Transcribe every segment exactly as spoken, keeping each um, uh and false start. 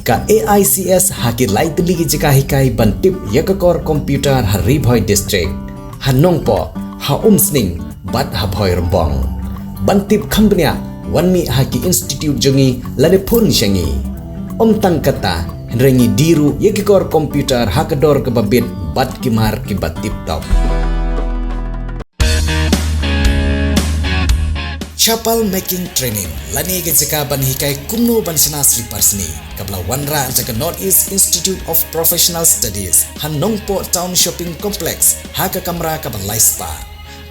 Ka A I C S ha ki lai tylli ki jaka hikai ban tip ïa ka kor computer ha Ri Bhoi District, ha Nongpoh, ha Umsning bad ha Bhoirymbong. Ban tip kham bniah, wan mih ha ki institute jong ngi lane phone sha ngi. Ym tang kata, hynrei ngi die ruh ïa ki kor computer ha ka dor kaba bit bad ki mar kiba tip top. Chapal Making Training lane ka jaka ban hikai kumno ban shna slipar sni, kaba la wanrah da ka North East Institute of Professional Studies ha Nongpoh Town Shopping Complex ha ka kamra kaba lai spah.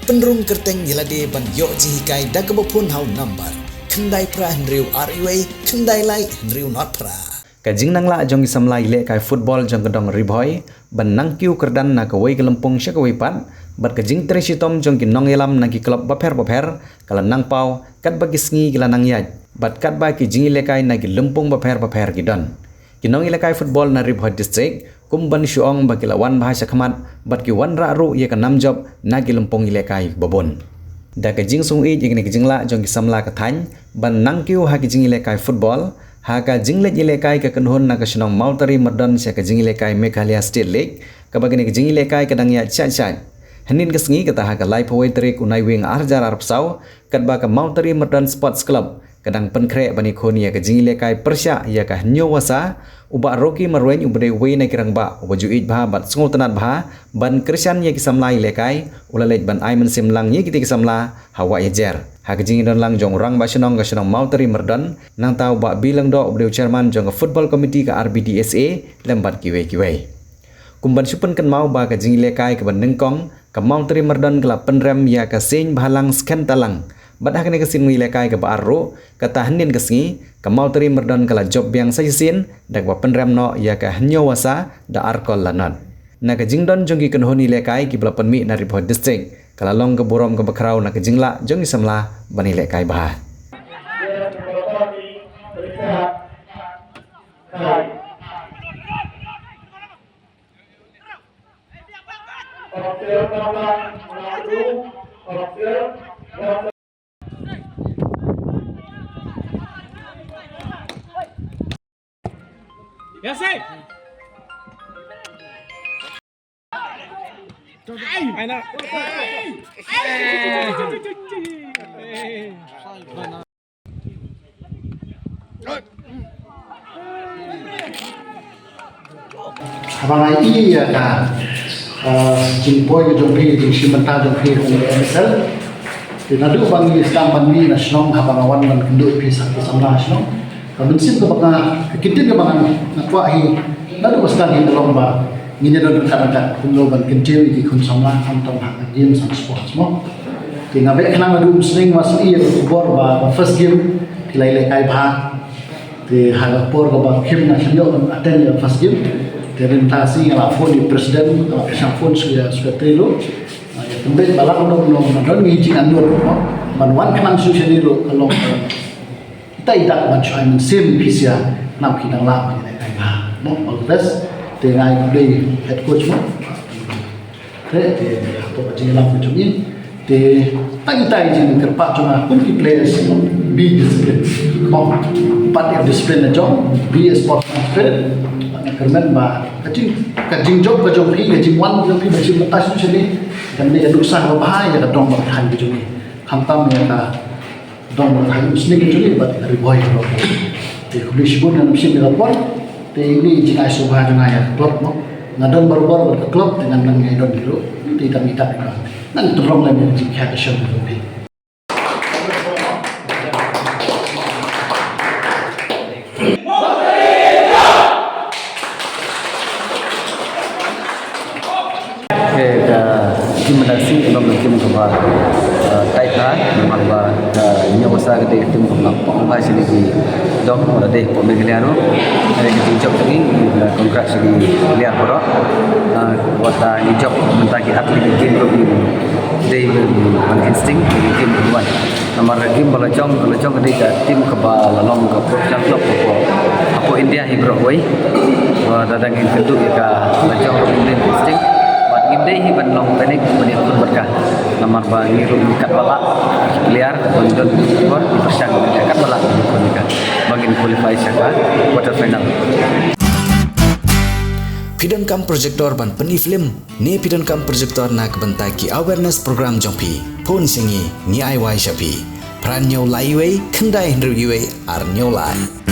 Pynrung kyrteng ïa lade ban ïoh jinghikai da kaba phone ha u number khyndai phra hynriew ar wei khyndai lai hynriew nod phra. Ka jingnang lah jong ki samla ïalehkai football jong ka dong Ri Bhoi ban nang kiew kyrdan na kawei ka lympung sha kawei pat, bad ka jingtrei shitom jong ki nongïalam na ki club bapher bapher ka la nang paw katba ki sngi ki la nang ïaid, bad katba ki jingïalehkai na ki lympung bapher bapher ki don. Ki nongïalehkai football na Ri Bhoi District kum ban shu ong ba ki la wan bha sha khmat bad ki wanrah ruh ïa ka nam jop na ki lympung ïalehkai ba bun. Da ka jingsngewbha ïa kine ki jinglah jong ki samla ka thaiñ ban nang kiew ha ki jingïalehkai football, ha ka jingleit ïalehkai ka kynhun na ka shnong Mawtari Myrdon sha ka jingïalehkai Meghalaya State League, kaba kane ka jingïalehkai ka dang ïaid shait shait. Hynnin ka sngi, kata ha ka laiphew wei tarik u Naiwieng ar hajar arphew saw, katba ka Mawtari Myrdon Sports Club ka dang pynkhreh ban ïakhun ïa ka jingïalehkai pyrshah ïa ka Hynñiewwasa, u Bah Rocky Marwein uba dei uwei na ki rangbah uba ju ïeit bha bad sngewtynnat bha ban kyrshan ïa ki samla ïalehkai, u la leit ban ai mynsiem lang ïa kitei ki samla ha Wahiajer. Ha ka jingïadon lang jong u rangbah shnong ka shnong Mawtari Myrdon, nangta u Bah B. Lyngdoh uba dei u chairman jong ka Football Committee ka R B D S A, lem bad kiwei kiwei. Kum ban shu pynkynmaw ba ka jingïalehkai kaba nyngkong, ka Mawtari Myrdon ka la pynrem ïa ka Seiñ Bhalang Skhem Talang. Bad ha kane ka sien ïalehkai kaba ar ruh, kata hynnin ka sngi, ka Mawtari Myrdon ka la jop biang sa shisien da kaba pynrem noh ïa ka Hynñiewwasa da ar kol la nod. Na ka jingdon jong ki kynhun ïalehkai kiba la pynmih na Ri Bhoi District, ka la long ka burom kaba khraw na ka jinglah jong ki samla ban ïalehkai bha. Haba nga ïohi ïa ka, eh, jingpoi ka jong phi, jingshim bynta jong phi ha N S L. Te naduh ba ngi sdang ban mih na shnong, haba nga wan ban kynduh ïa phi sa ki samla shnong, ka mynsiem kaba nga, ka kyntien kaba nga, nga kwah hi naduh ba sdang hi ka long ba ngin ïadon ryngkat ryngkat kumno ban kyntiew ïa ki khun samla, khamtam ha ka games and sports mo. Te nga beh khnang naduh mynsngi nga sngewthuh ïa ka khubor ba, ba first game ki la ïalehkai bha. Te ha ka por kaba khim nga shym ïoh ban attend ïa first game. Te mynta shi nga la phone ïa president, nga la pyrshang phone sha ïa secretary ruh. Nga ïa pynbeit ba lah kumno kumno nga don ngi jingangnud mo ban wan khnang shu shane ruh ka long. Ita ita ban shu ai mynsiem phi sha, nam ki dang lah ban ïalehkai bha. Mo, all the best. Te nga ai khublei head coach mo. Te, te hapoh ka jingïalam ka jong ngi. Te tang ita i jingkyrpad jong nga kum ki players mo. Be disciplined. Mo, pat ïa discipline na jong, be a sportsman spirit. Nga kyrmen ba ka jing, ka jingjop ka jong phi, ka jingwan ka jong phi, ka jingbynta sha ngi. Kan ïa nuksa ba bha ïa ka dong ba ka thaiñ ka jong ngi. Khamtam ïa ka dong ba ka thaiñ Umsning ka jong ngi bad ka Ri Bhoi baroh. Te khublei shibun na ka mynsiem ïa ka por. Te ine i jingai sngewbha jong nga ïa ka club mo. Nga don barabor bad ka club te ngan nang ïai don hi ruh. Te ita ita ïa ka. Ngan tyrong lem ïa ka jingkhia ka shem ka jong phi. Ka team Mawtari ka long ka team kaba, eh, tight bha, namar ba ka Hynñiewwasa ka dei ka team kaba nga pom bha shane ki dong, ba la dei hapoh Meghalaya ruh. Ka dei ka jingjop jong ngi, eh, congrats sha ki player baroh. Eh, wat la ngi jop mynta ki ar tylli ki game ruh ngi dei ban instinct, ki game ruh ban. Namar ka game ba la jong, ka la jong ka dei ka team kaba la long ka professional club hapoh, hapoh India hi baroh kawei. Ba lada ngin kynduh ïa ka la jong ruh ngim dei instinct. Bad ngim dei hi ban long panic ban ïakhun bad ka. Namar ba ngi ruh ngi katba lah ki player, katba ngi don ki skor, ngi pyrshang ïa katba lah ngi ïakhun ïa ka. Ba Qualify sha ka quarter final. Phi donkam projector ban pyni film ne phi donkam projector na ka bynta ki awareness program jong phi? Phone sha ngi, ngi ai wai sha phi. Phra hynñiew lai wei, khyndai hynriew wei, ar hynñiew lai.